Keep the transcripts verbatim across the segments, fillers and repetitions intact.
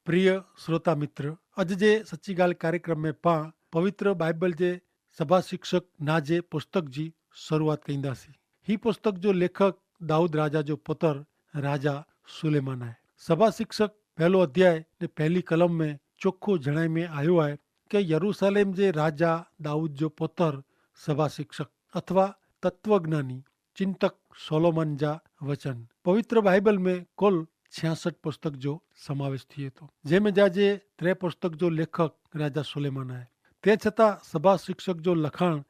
પ્રિય શ્રોતા મિત્ર, અજ જે સચ્ચી ગાલ કાર્યક્રમ મેં પાં પવિત્ર બાઈબલ જે સભા શિક્ષક ના જે પુસ્તક જી શરૂઆત કઈંદા સી. હી પુસ્તક જો લેખક દાઉદ રાજા જો પુતર રાજા સુલેમાન આય. સભા શિક્ષક પહેલો અધ્યાય ને પહેલી કલમ મેં ચોખો જણાઈ મેં આયો આય કે યરૂસાલેમ જે રાજા દાઉદ જો પુતર સભા શિક્ષક અથવા તત્વજ્ઞાની ચિંતક સોલોમન જા વચન. પવિત્ર બાઈબલ મેં કુલ છ્યાસઠ પુસ્તક જો સમાવેશ થિયે તો, જેમે જા જે ત્રે પુસ્તક જો લેખક રાજા સુલેમાન આય. તે છતાં સભા શિક્ષક જો લખાણ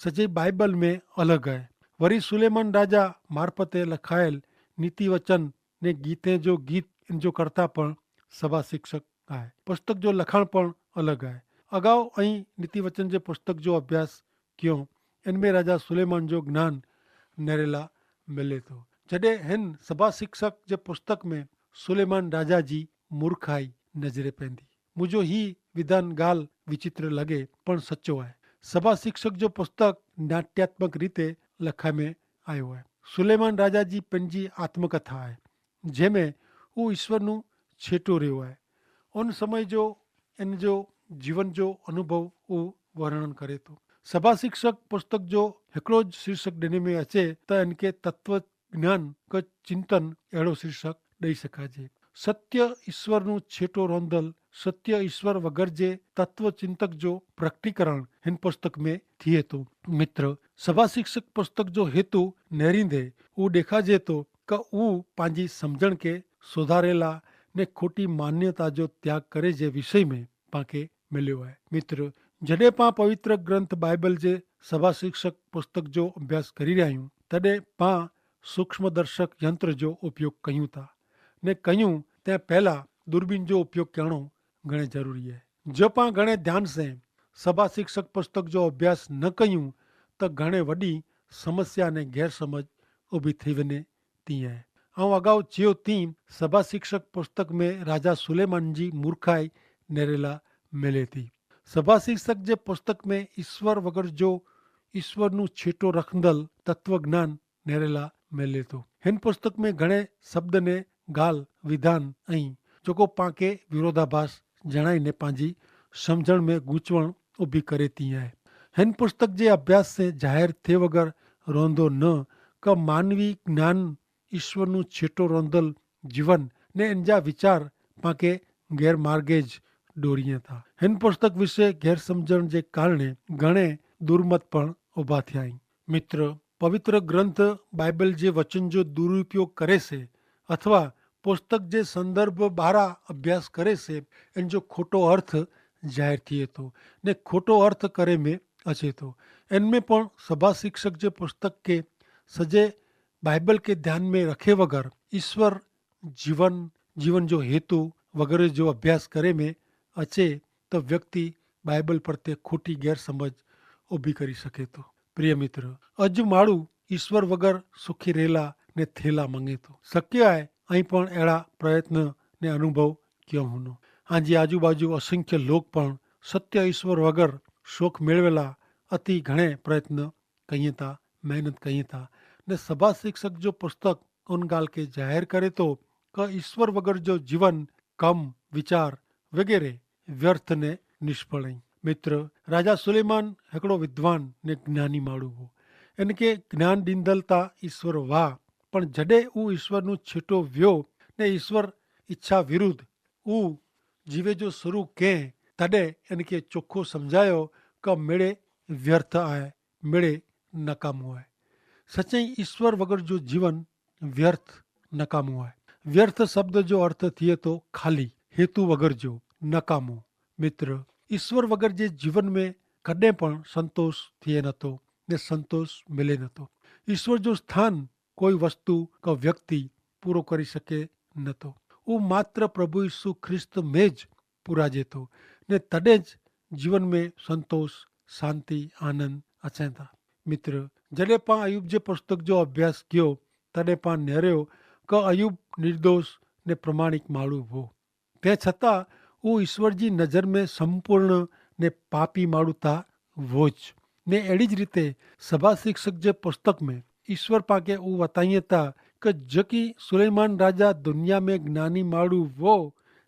સજી બાઈબલ મેં અલગ આય. વરી સુલેમાન રાજા મારફતે લખાયેલ નીતિ વચન ને ગીતે જો ગીત જો કરતા પણ સભા શિક્ષક આય. પુસ્તક જો લખાણ પણ અલગ આય. અગાઉ અહીં નીતિ વચન જે પુસ્તક જો અભ્યાસ કિયો. એન મેં રાજા સુલેમાન જો જ્ઞાન નેરેલા મિલે તો. જડે હેન સભા શિક્ષક જે પુસ્તક મેં સુલેમાન રાજા જી મૂર્ખાઈ નજરે પેંદી. મુજો હી વિધાન ગાલ વિચિત્ર લગે, પણ સચો આય. સભા શિક્ષક જો પુસ્તક નાટ્યાત્મક રીતે લખાઈ મેં આયો આય. સુલેમાન રાજા જી પેનજી આત્મકથા આય, જેમે ઉ ઈસ્વરનું છેટો રહ્યો આય. ઉન સમય જો એન જો જીવન જો અનુભવ ઉ વર્ણન કરે તો. સભા શિક્ષક પુસ્તક જો હેકડો જ શીર્ષક ડેને મેં અચે, તો એન કે તત્વ જ્ઞાન કે ચિંતન એડો શીર્ષક દઈ શકાજે. સત્ય ઈસ્વરનું છેટો રોંધલ સત્ય ઈસ્વર વગર જે તત્વ ચિંતક જો પ્રકટીકરણ હેન પુસ્તક મેં થિયે તો. મિત્ર, સભા શિક્ષક પુસ્તક જો હેતુ નેરીંદે ઉ દેખાજે તો કે ઉ પાંજી સમઝણ કે સુધારેલા ને ખોટી માન્યતા જો ત્યાગ કરે જે વિષય મેં પાંકે મિલ્યો આય. મિત્ર, જડે પાં પવિત્ર ગ્રંથ બાઈબલ જે સભા શિક્ષક પુસ્તક જો અભ્યાસ કરી રહ્યા હૈં, તદે પાં સૂક્ષ્મદર્શક યંત્ર જો ઉપયોગ કહ્યું તા ને કહ્યું તે પહેલા દૂરબીન જો ઉપયોગ કહેણો ઘણે જરૂરી હૈ. જો પાં ઘણે ધ્યાન સે સભા શિક્ષક પુસ્તક જો અભ્યાસ ન કહ્યું, તો ઘણે વડી સમસ્યા ને ગેરસમજ ઉભી થઈ વને તી હૈ. આઉં અગાઉ ચિયો તી સભા શિક્ષક પુસ્તક મેં રાજા સુલેમાન જી મૂર્ખાઈ નેરેલા મેલે તી. સભા શિક્ષક જે પુસ્તક મેં ઈસ્વર વગર જો ઈસ્વરનું છેટો રખંદલ તત્વજ્ઞાન નેરેલા મેલે તો. હેન પુસ્તક મેં ઘણે શબ્દને ગાલ વિધાન અહીં જોકો પાંકે વિરોધાભાસ જણાઈને પાંજી સમઝણ મેં ગૂંચવણ ઉભી કરે તી હૈ. હેન પુસ્તક જે અભ્યાસ સે જાહેર થે વગર રોંધો ન કે માનવી જ્ઞાન ઈસ્વરનું છેટો રોંધલ જીવન ને એનજા વિચાર પાંકે ગેરમાર્ગે જ ડોરિયે થા. હેન પુસ્તક વિશે ગેરસમઝણ જે કારણે ઘણે દુર્મત પણ ઉભા થ્યાઈ. મિત્ર, પવિત્ર ગ્રંથ બાઈબલ જે વચન જો દુરુપયોગ કરે સે અથવા પુસ્તક જે સંદર્ભ બારા અભ્યાસ કરે સે એન જો ખોટો અર્થ જાહેર થિયે તો ને ખોટો અર્થ કરે મેં અચે તો. એન મેં પણ સભા શિક્ષક જે પુસ્તક કે સજે બાઈબલ કે ધ્યાન મેં રખે વગર ઈસ્વર જીવન, જીવન જો હેતુ વગેરે જો અભ્યાસ કરે મેં અચે, તો વ્યક્તિ બાઈબલ પર તે ખોટી ગેરસમજ ઉભી કરી શકે તો. પ્રિય મિત્ર, અજ માળું ઈસ્વર વગર સુખી રહેલા ને થેલા મંગે તો. શક્ય આય અહીં પણ એડા પ્રયત્ન ને અનુભવ ક્યો હુનો. હાંજી આજુબાજુ અસંખ્ય લોક પણ સત્ય ઈસ્વર વગર શોખ મેળવેલા અતિ ઘણે પ્રયત્ન કહિયે તા, મહેનત કહિયે તા. ને સભા શિક્ષક જો પુસ્તક ઉન ગાલ કે જાહેર કરે તો કે ઈસ્વર વગર જો જીવન, કમ, વિચાર વગેરે વ્યર્થ ને નિષ્ફળ હૈં. મિત્ર, રાજા સુલેમાન હેકડો વિદ્વાન ને જ્ઞાની માળું હો. એન કે જ્ઞાન દીંદલ તા ઈસ્વર વાહ. પણ જડે ઉં ઈસ્વરનું છેટો વ્યો ને ઈસ્વર ઇચ્છા વિરુદ્ધ ઉં જીવે જો શરૂ કહેં, તદે એન કે ચોખો સમઝાયો કે મેળે વ્યર્થ આય, મેળે નકામો આય. સચ્ચાઈ ઈસ્વર વગર જો જીવન વ્યર્થ નકામો આય. વ્યર્થ શબ્દ જો અર્થ થિયે તો ખાલી, હેતુ વગર જો, નકામો. મિત્ર, ઈસ્વર વગર જે જીવન મેં કદે પણ સંતોષ થિયે નતો ને સંતોષ મિલે નતો. ઈસ્વર જો સ્થાન કોઈ વસ્તુ કા વ્યક્તિ પૂરો કરી શકે નતો. ઉં માત્ર પ્રભુ ઈસુ ખ્રિસ્ત મેં જ પૂરા જેતો ને તદે જ જીવન મેં સંતોષ, શાંતિ, આનંદ અચેતા. મિત્ર, જડે પાં અયૂબ જે પુસ્તક જો અભ્યાસ કયો, તદે પાં નેર્યો કે અયૂબ નિર્દોષ ને પ્રમાણિક માળું વો. તે છતાં ઉં ઈસ્વર જી નજર મેં સંપૂર્ણ ને પાપી માળું તા વો જ. ને એડી જ રીતે સભા શિક્ષક જે પુસ્તક મેં ઈસ્વર પાંકે ઉં વતાઈએ તા કે જકી સુલૈમાન રાજા દુનિયા મેં જ્ઞાની માળું વો,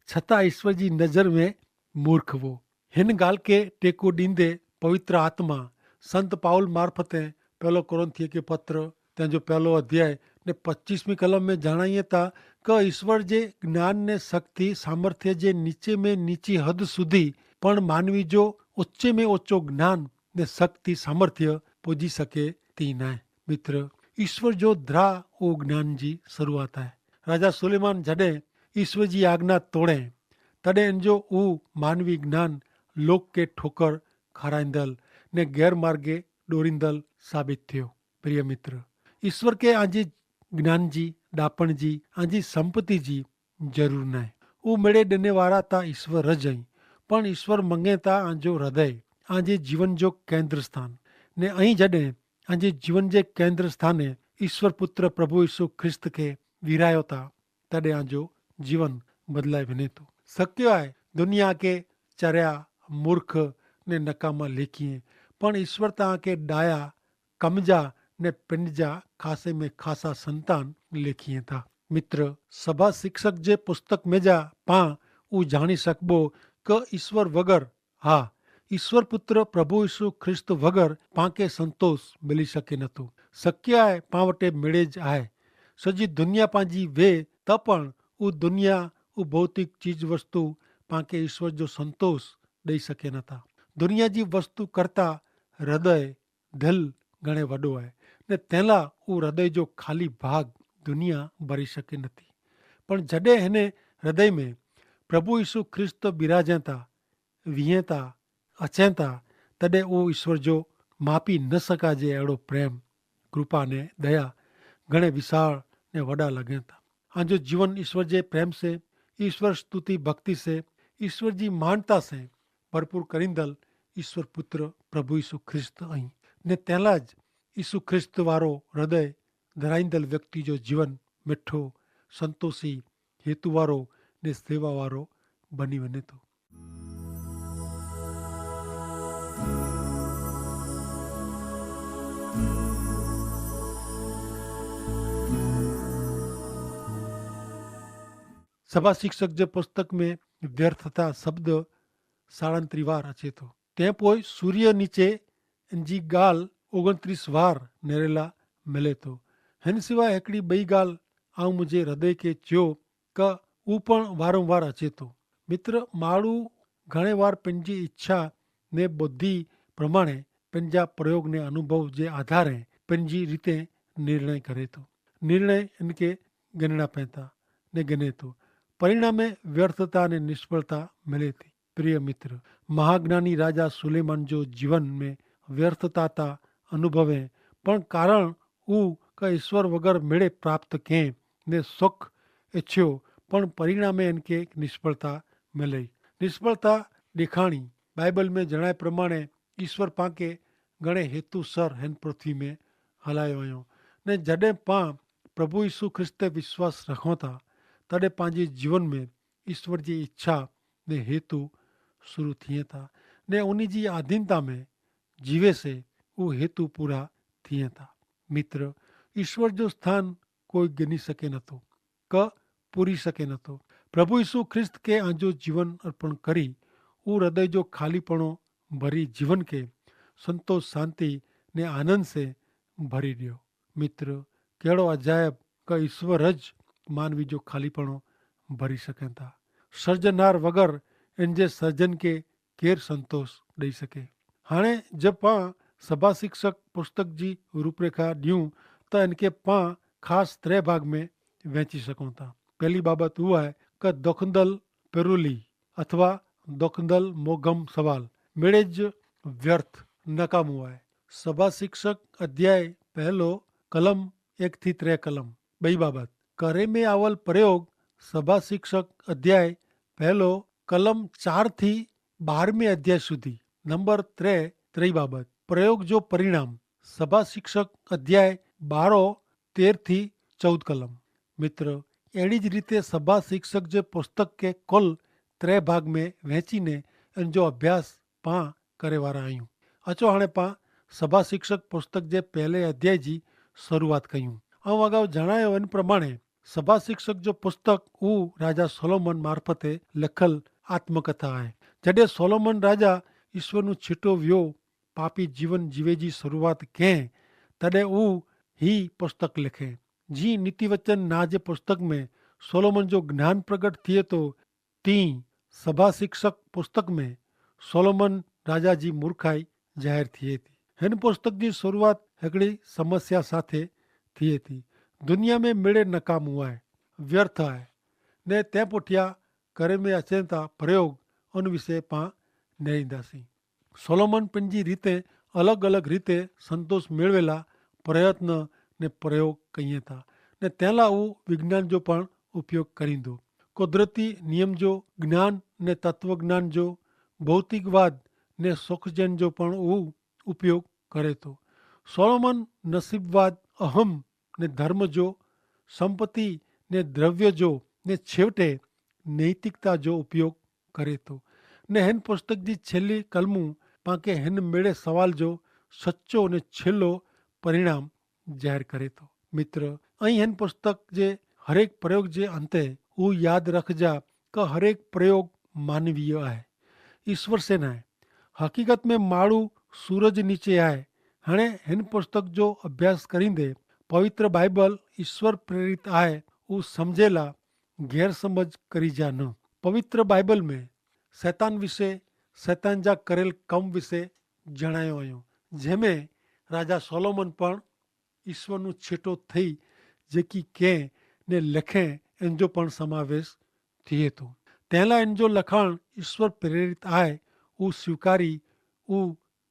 છતાં ઈસ્વર જી નજર મેં મૂર્ખ વો. હિન ગાલ કે ટેકો દીંદે પવિત્ર આત્મા સંત પાઉલ મારફતે પહલો કોરિંથીય કે પત્ર તેનો પહલો અધ્યાય ને પચ્ચીસમી કલમ મેં જણાયે તા, કે ઈસ્વર જે જ્ઞાન ને શક્તિ સામર્થ્ય જે નીચે મેં નીચી હદ સુધી પણ માનવી જો ઓચ્ચે મેં ઓચ્ચો જ્ઞાન ને શક્તિ સામર્થ્ય પોજી શકે તી નાય. મિત્ર, ઈસ્વર જો દ્રા ઓ જ્ઞાન જી શરૂઆત આય. રાજા સુલેમાન જડે ઈસ્વર જી આજ્ઞા તોડે તદે એન જો ઉ માનવી જ્ઞાન લોક કે ઠોકર ખારાઈંદલ ને ગેરમાર્ગે ડોરીંદલ સાબિત થયો. પ્રિય મિત્ર, ઈસ્વર કે આજી જ્ઞાન જી ડાપણ જી આજી સંપત્તિ જી જરૂર નાય. ઉ મેળે દેને વારા તા ઈસ્વર જ અહીં. પણ ઈસ્વર મંગે તા આજો હૃદય, આજે જીવન જો કેન્દ્રસ્થાન. ને અહીં જડે આજે જીવન જે કેન્દ્રસ્થાને ઈસ્વર પુત્ર પ્રભુ ઈસુ ખ્રિસ્ત કે વિરાયો તા તદે આજો જીવન બદલાઈ વેને તો. શક્ય આય દુનિયા કે ચર્યા મૂર્ખ ને નકામા લેખીએ, પણ ઈસ્વર તા કે ડાયા કમજા ને પિંડ જા ખાસે મેં ખાસા સંતાન લેખીએ થા. મિત્ર, સભા શિક્ષક જે પુસ્તક મેં જા પાં ઉજાણી સકબો કે ઈસ્વર વગર, હા, ઈસ્વર પુત્ર પ્રભુ ઈસુ ખ્રિસ્ત વગર પાંકે સંતોષ મિલી શકે નતો. શક્ય આય પાં વટે મેળે જ આય. સજી દુનિયા પાંજી વે, તપણ ઉ દુનિયા ઉ ભૌતિક ચીજ વસ્તુ પાંકે ઈસ્વર જો સંતોષ દઈ શકે નતા. દુનિયા જી વસ્તુ કરતા હૃદય ધલ ઘણે વડો આય. ને તેલા ઉ હૃદય જો ખાલી ભાગ દુનિયા ભરી શકે નથી. પણ જડે હેને હૃદય મેં પ્રભુ ઈસુ ખ્રિસ્ત બિરાજેતા, વિહેતા, અચેતા, તદે ઉ ઈસ્વર જો માપી ન સકાજે એડો પ્રેમ, કૃપા ને દયા ઘણે વિશાળ ને વડા લગેતા. આજો જીવન ઈસ્વર જે પ્રેમ સે, ઈસ્વર સ્તુતિ ભક્તિ સે, ઈસ્વર જી માનતા સે ભરપૂર કરીંદલ ઈસ્વર પુત્ર પ્રભુ ઈસુ ખ્રિસ્ત અહીં. ને તેલા જ ઈસુ ખ્રિસ્ત વારો હૃદય ધરાઈંદલ વ્યક્તિ જો જીવન મિઠો, સંતોષી, હેતુ વારો ને સેવા વારો બની વેને તો. સભા શિક્ષક જે પુસ્તક મેં વ્યર્થતા શબ્દ સાડાંતરી વાર અચેતો. તે પોય સૂર્ય નીચે જી ગાલ ઓગણત્રીસ વાર નેરેલા મિલેતો. હેન સિવાય હેકડી બઈ ગાલ આઉં મુઝે હૃદય કે ચ્યો કે ઉપણ વારંવાર અચેતો. મિત્ર, માળું ઘણે વાર પેનજી ઇચ્છા ને બોધી પ્રમાણે પેનજા પ્રયોગ ને અનુભવ જે આધારે પેનજી રીતે નિર્ણય કરે તો. નિર્ણય એનકે ગનેણા પેંતા ને ગને તો પરિણામે વ્યર્થતા ને નિષ્ફળતા મિલે તી. પ્રિય મિત્ર, મહાજ્ઞાની રાજા સુલેમાન જો જીવન મેં વ્યર્થતા તા અનુભવે, પણ કારણ ઉ કે ઈસ્વર વગર મેળે પ્રાપ્ત કેહ ને સુખ એચ્છ્યો, પણ પરિણામે એનકે નિષ્ફળતા મિલે. નિષ્ફળતા દેખાણી. બાઈબલ મેં જણાય પ્રમાણે ઈસ્વર પાંકે ઘણે હેતુ સર હેન પૃથ્વી મેં હલાયો વયો. ને જડે પાં પ્રભુ ઈસુ ખ્રિસ્તે વિશ્વાસ રખો થા, તદે પાંજી જીવન મેં ઈસ્વર જી ઇચ્છા ને હેતુ શુરૂ થિયે થા, ને ઉની જી આધીનતા મેં જીવે સે ઉ હેતુ પૂરા થિયે થા. મિત્ર, ઈસ્વર જો સ્થાન કોઈ ગની શકે નતો, કે પૂરી શકે નતો. પ્રભુ ઈસુ ખ્રિસ્ત કે આજો જીવન અર્પણ કરી ઉ હૃદય જો ખાલી પણો ભરી જીવન કે સંતોષ શાંતિ ને આનંદ સે ભરી દ્યો. મિત્ર, કેડો અજાયબ કે ઈસ્વર જ માનવી જો ખાલી પણો ભરી શકેતા. સર્જનાર વગર એન જે સર્જન કે કેર સંતોષ દઈ શકે? હાણે જે પાં સભા શિક્ષક પુસ્તક જી રૂપરેખા દ્યું, તો એન કે પાં ખાસ ત્રે ભાગ મેં વહેંચી શકોતા. પહેલી બાબત ઉઆ હૈ કે દોખંદલ પેરુલી અથવા દોખંદલ મોગમ સવાલ મેળે જ વ્યર્થ નકામુઆ હૈ. સભા શિક્ષક અધ્યાય પહેલો કલમ એક થી ત્રે કલમ. બઈ બાબત કરે મેં આવલ પ્રયોગ સભા શિક્ષક અધ્યાય પહેલો કલમ ચાર થી બાર મેં અધ્યાય સુધી. નંબર ત્રે ત્રે બાબત પ્રયોગ જો પરિણામ સભા શિક્ષક અધ્યાય બારો તેર થી ચૌદ કલમ. મિત્ર, એડી જ રીતે સભા શિક્ષક જે પુસ્તક કે કુલ ત્રે ભાગ મેં વહેંચીને એન જો અભ્યાસ પાં કરે વારા આયું. અચો હાણે પાં સભા શિક્ષક પુસ્તક જે પહેલે અધ્યાય જી શરૂઆત કહ્યું. આઉં અગાઉ જણાયો એન પ્રમાણે સભા શિક્ષક જો પુસ્તક ઉહ રાજા સોલોમન મારફતે લખલ આત્મકથા હૈ. જડે સોલોમન રાજા ઈસ્વરનું છીટો વ્યો પાપી જીવન જીવે જી શરૂઆત કહેં, તદે ઉહ હી પુસ્તક લખે. જી નીતિવચન ના જે પુસ્તક મેં સોલોમન જો જ્ઞાન પ્રગટ થિયે તો, તી સભા શિક્ષક પુસ્તક મેં સોલોમન રાજા જી મૂર્ખાઈ જાહેર થિયે તી. હેન પુસ્તક જી શરૂઆત હેકડ઼ી સમસ્યા સાથે થિયે તી. દુનિયા મેં મેળે નકામુઆ હૈ, વ્યર્થ હૈ, ને તે પુઠ્યા કરે મેં અચેતા પ્રયોગ અન વિશે પા નેરીંદા સી. સોલોમન પન જી રીતે અલગ અલગ રીતે સંતોષ મેળવેલા પ્રયત્ન ને પ્રયોગ કહિયે થા, ને તેલા ઉં વિજ્ઞાન જો પણ ઉપયોગ કરીંદો. કુદરતી નિયમ જો જ્ઞાન ને તત્વજ્ઞાન જો ભૌતિકવાદ ને સોખજન જો પણ ઉં ઉપયોગ કરે તો. સોલોમન નસીબવાદ અહમ ને ધર્મ જો સંપત્તિ ને દ્રવ્ય જો ને છેવટે નૈતિકતા જો ઉપયોગ કરે તો. ને હેન પુસ્તક જી છેલ્લી કલમું પાંકે હેન મેળે સવાલ જો સચો ને છેલ્લો પરિણામ જાહેર કરે તો. મિત્ર, અહીં હેન પુસ્તક જે હરેક પ્રયોગ જે અંતે ઉં યાદ રખજા કે હરેક પ્રયોગ માનવીય આય, ઈસ્વર સે નાય. હકીકત મેં માડૂ સૂરજ નીચે આય. હણે હેન પુસ્તક જો અભ્યાસ કરીંદે પવિત્ર બાઈબલ ઈસ્વર પ્રેરિત આય ઉં સમઝેલા ગેરસમજ કરી જા ન. પવિત્ર બાઈબલ મેં સૈતાન વિશે, સૈતાન જા કરેલ કમ વિશે જણાયો અયો, જેમે રાજા સોલોમન પણ ઈસ્વરનું છેટો થઈ જેકી કેહ ને લેખે એનજો પણ સમાવેશ થિયે તો. તેલા એનજો લખાણ ઈસ્વર પ્રેરિત આય ઉં સ્વીકારી ઉં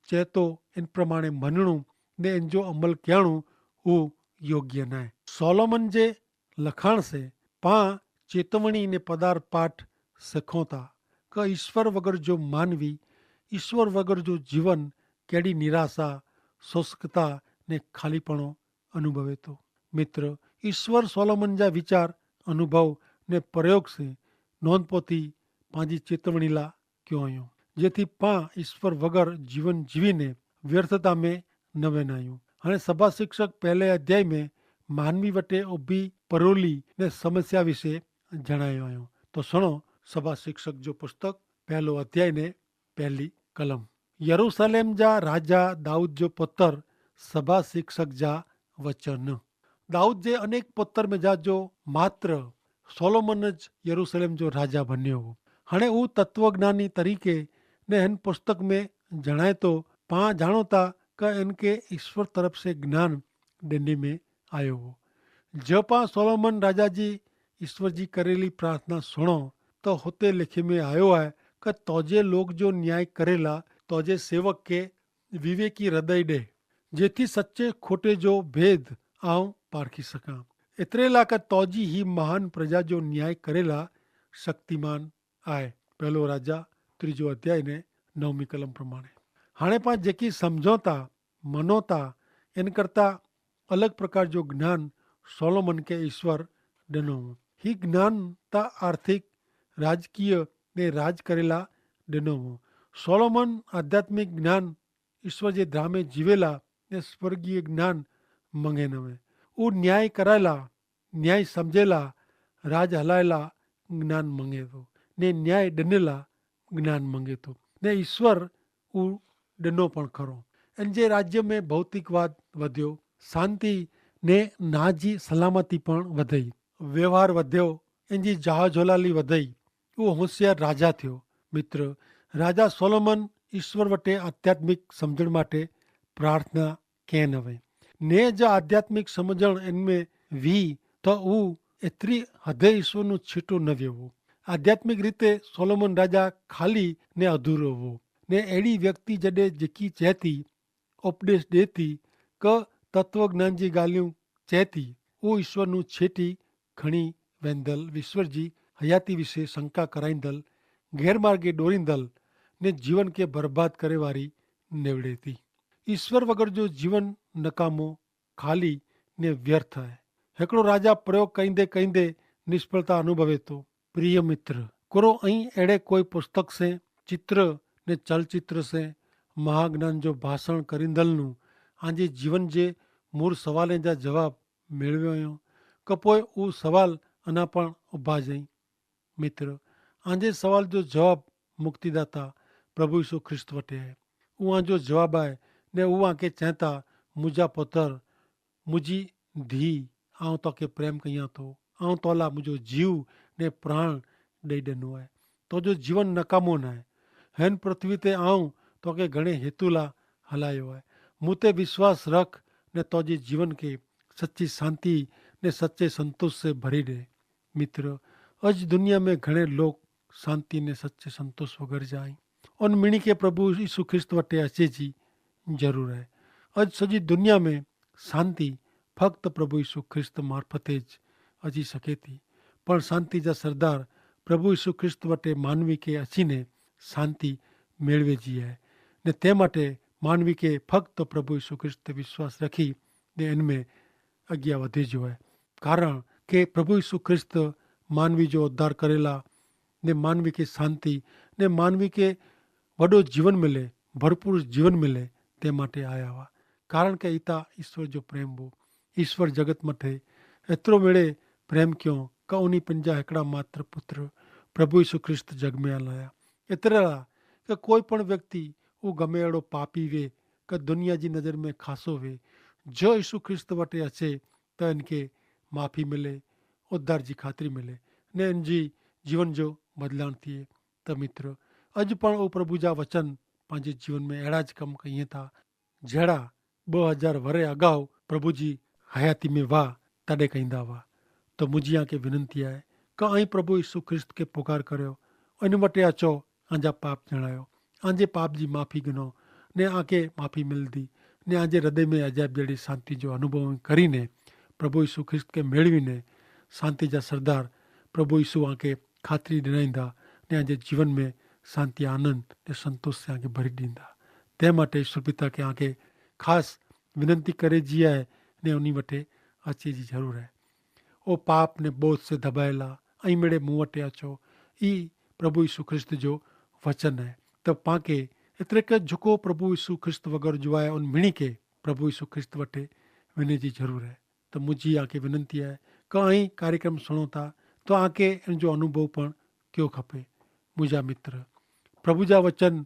ચેતો એન પ્રમાણે મનણું ને એનજો અમલ કહેણું ઉં યોગ્ય નાય. સોલોમન જે લખાણ સે પા ચેતવણી ને પદાર્થ પાઠ સેખોતા કે ઈસ્વર વગર જો માનવી, ઈસ્વર વગર જો જીવન કેડી નિરાશા, સોસ્કતા ને ખાલી પણો અનુભવે તો. મિત્ર, ઈસ્વર સોલોમન જા વિચાર, અનુભવ ને પ્રયોગ સે નોંધપોતી પાંજી ચેતવણીલા ક્યો અયો, જેથી પા ઈસ્વર વગર જીવન જીવીને વ્યર્થતા મેં નવે નાયું. અને સભા શિક્ષક પહેલે અધ્યાય મેં માનવી વટે ઉભી પરોલી ને સમસ્યા વિશે જણાયો અયો. તો સુણો, સભા શિક્ષક જો પુસ્તક પહેલો અધ્યાય ને પહેલી કલમ. યરૂસલેમ જા રાજા દાઉદ જો પત્ર સભા શિક્ષક જા વચન. દાઉદ જે અનેક પત્ર મેં જા જો માત્ર સોલોમન જ યરૂસલેમ જો રાજા ભન્યો હો. હણે ઉં તત્વજ્ઞાની તરીકે ને હેન પુસ્તક મેં જણાયતો પા જાણોતા કે એનકે ઈસ્વર તરફ સે જ્ઞાન દેને મેં આયો હો. જો પા સોલોમન રાજા જી ઈસ્વર જી કરેલી પ્રાર્થના સુણો, તો હોતે લેખે મેં આયો હૈ કે તોજે લોગ જો ન્યાય કરેલા તોજે સેવક કે વિવેકી હૃદય દેહ, જેથી સચ્ચે ખોટે જો ભેદ આઉં પારખી સકાં. એતરેલા કે તોજી હી મહાન પ્રજા જો ન્યાય કરેલા શક્તિમાન આય. પહેલો રાજા ત્રીજો અધ્યાય ને નવમી કલમ પ્રમાણે. હાણે પા જેકી સમઝોતા મનોતા એન કરતા અલગ પ્રકાર જો જ્ઞાન સોલોમન કે ઈસ્વર ડેનો હો. હી જ્ઞાન તા આર્થિક, રાજકીય ને રાજ કરેલા ડેનો હો. સોલોમન આધ્યાત્મિક જ્ઞાન ઈસ્વર જે ધ્રામે જીવેલા ને સ્વર્ગીય જ્ઞાન મંગેન હમે. ઉ ન્યાય કરાયેલા, ન્યાય સમઝેલા, રાજ હલાયેલા જ્ઞાન મંગેતો, ને ન્યાય ડનેલા જ્ઞાન મંગેતો, ને ઈસ્વર ઉ ડનો પણ ખરો. એન જે રાજ્ય મેં ભૌતિકવાદ વધ્યો, શાંતિ ને નાજી સલામતી પણ વધઈ, વ્યવહાર વધ્યો, એન જી જાહજોલાલી વધઈ. ઉ હોશિયાર રાજા થ્યો. મિત્ર, રાજા સોલોમન ઈસ્વર વટે આધ્યાત્મિક સમઝણ માટે પ્રાર્થના કેહ નવે. ને જ આધ્યાત્મિક સમઝણ એન મેં વી, તો ઉ એતરી હદે ઈસ્વરનું છીટો નવ્યો હો. આધ્યાત્મિક રીતે સોલોમન રાજા ખાલી ને અધૂરો હો. ને એડી વ્યક્તિ જડે જેકી ચેતી ઉપદેશ દેતી કે તત્વજ્ઞાન જી ગાલિયું ચેતી, ઉ ઈસ્વરનું છેટી ખણી વેંધલ વિશ્વર જી હયાતી વિશે શંકા કરાઈંદલ, ગેરમાર્ગે ડોરીંદલ ને જીવન કે બરબાદ કરેવારી નેવડેતી. ઈસ્વર વગર જો જીવન નકામો, ખાલી ને વ્યર્થ હૈ. હેકડો રાજા પ્રયોગ કઈંદે કઈંદે નિષ્ફળતા અનુભવે તો. પ્રિય મિત્ર, કોરો અહીં એડે કોઈ પુસ્તક સે, ચિત્ર ને ચલચિત્ર સે મહાજ્ઞાન જો ભાષણ કરીંદલ નું આજે જીવન જે મૂળ સવાલે જા જવાબ મેળવ્યો અયો? કપોય ઉસવાલ અના પણ ઉભા જઈ. મિત્ર, આજે સવાલ જો જવાબ મુક્તિદાતા પ્રભુ ઈસુ ખ્રિસ્ત વટે હૈ. ઉઆ જો જવાબ આય ને ઉઆ કે ચેંતા, મુજા પોતર, મુજી ધી, આઉં તો કે પ્રેમ કહિયા તો, આઉં તોલા મુજો જીવ ને પ્રાણ દઈ દેનો હૈ. તો જો જીવન નકામો નાય. હેન પૃથ્વી તે આઉં તો કે ઘણે હેતુલા હલાયો હૈ. મુતે વિશ્વાસ રખ ને તો જે જીવન કે સચ્ચી શાંતિ ને સચ્ચે સંતોષ સે ભરી દે. મિત્ર, અજ દુનિયા મેં ઘણે લોક શાંતિ ને સચ્ચે સંતોષ વગર જાય. અન મિણી કે પ્રભુ ઈસુ ખ્રિસ્ત વટે અચે જી જરૂર હૈ. અજ સજી દુનિયા મેં શાંતિ ફક્ત પ્રભુ ઈસુ ખ્રિસ્ત મારફતે જ અચી શકે થી. પણ શાંતિ જા સરદાર પ્રભુ ઈસુ ખ્રિસ્ત વટે માનવી કે અચીને શાંતિ મેળવે જી હૈ. ને તે માટે માનવી કે ફક્ત પ્રભુ ઈસુ ખ્રિસ્ત વિશ્વાસ રખી ને એન મેં અગિયા વધે જો હૈ. કારણ કે પ્રભુ ઈસુ ખ્રિસ્ત માનવી જો ઉદ્ધાર કરેલા ને માનવી કે શાંતિ ને માનવી કે વડો જીવન મિલે, ભરપૂર જીવન મિલે, તે માટે આયા વા. કારણ કે ઇતા ઈસ્વર જો પ્રેમ હો. ઈસ્વર જગત મતે એતરો મેળે પ્રેમ ક્યો કે ઉની પંજા હેકડા માત્ર પુત્ર પ્રભુ ઈસુ ખ્રિસ્ત જગ મેં આલાયા. એતરેલા કે કોઈ પણ વ્યક્તિ ઉં ગમે એડો પાપી વે કે દુનિયા જી નજર મેં ખાસો વે, જો ઈસુ ખ્રિસ્ત વટે અચે તો એનકે માફી મિલે, ઉદ્ધાર જી ખાતરી મિલે ને એન જી જીવન જો બદલાણ થિયે. તો મિત્ર, અજ પણ ઉં પ્રભુ જા વચન પાંજે જીવન મેં એડા જ કમ કહિયે થા જેડા બહ હજાર વરે અગાઉ પ્રભુ જી હયાતી મેં વાહ તદે કહીંદા વાહ. તો મુઝે આંકે વિનંતી આય કે અહીં પ્રભુ ઈસુ ખ્રિસ્ત કે પુકાર કર્યો, અન વટે અચો, આંજા પાપ જણાયો, આંજે પાપ જી માફી ગનો ને આંકે માફી મિલ દી ને આંજે હૃદય મેં અજાયબ જેડી શાંતિ જો અનુભવ કરીને પ્રભુ ઈસુ ખ્રિસ્ત કે મેળવીને શાંતિ જા સરદાર પ્રભુ ઈસુ આંકે ખાતરી દિનાઈંદા ને આંજે જીવન મેં શાંતિ આનંદ ને સંતોષ સે આંકે ભરી દીંદા. તે માટે ઈસુ પિતા કે આંકે ખાસ વિનંતી કરે જી આય ને ઉની વટે અચે જી જરૂર હૈ. ઓ પાપ ને બોધ સે ધબાયેલા, અહીં મેડે મું વટે અચો. ઈ પ્રભુ ઈસુ ખ્રિસ્ત જો વચન હૈ. તો પાંકે એતરે કે જકો પ્રભુ ઈસુ ખ્રિસ્ત વગર જુઆએ ઉન મિણી કે પ્રભુ ઈસુ ખ્રિસ્ત વટે વેને જી જરૂર હૈ. તો મુજી આંકે વિનંતી હૈ કે અહીં કાર્યક્રમ સુણો થા તો આંકે એન જો અનુભવ પણ કયો ખપે. મુજા મિત્ર, પ્રભુ જા વચન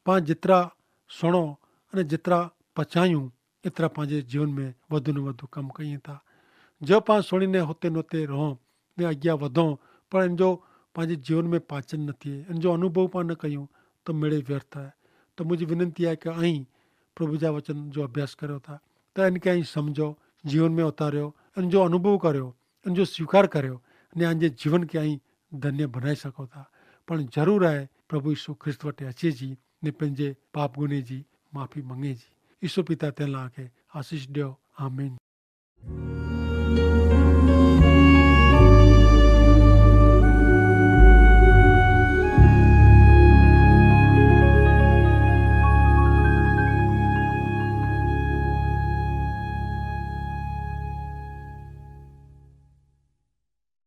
પાં જેતરા સુણો અને જેતરા પચાયું એતરા પાંજે જીવન મેં વધુ ને વધુ કમ કહિયે થા. જો પાં સુણીને હોતે નોતે રહો ને અગિયા વધો પણ એન જો પાંજે જીવન મેં પાચન નથી, એન જો અનુભવ પાં ન કહ્યું તો મેળે વ્યર્થ હૈ. તો મુજી વિનંતી હૈ કે અહીં પ્રભુ જા વચન જો અભ્યાસ કર્યો થા તો એન કે અહીં સમજો, જીવન મેં ઉતાર્યો, એન જો અનુભવ કર્યો, એન જો સ્વીકાર કર્યો ને આંજે જીવન કે અહીં ધન્ય ભનાઈ શકો થા. પણ જરૂર આય પ્રભુ ઈસુ ખ્રિસ્ત વટે અચે જી ને પંજે પાપ ગુને જી માફી મંગે જી. ઈસુ પિતા તેલા આંકે આશીસ દ્યો. આમીન.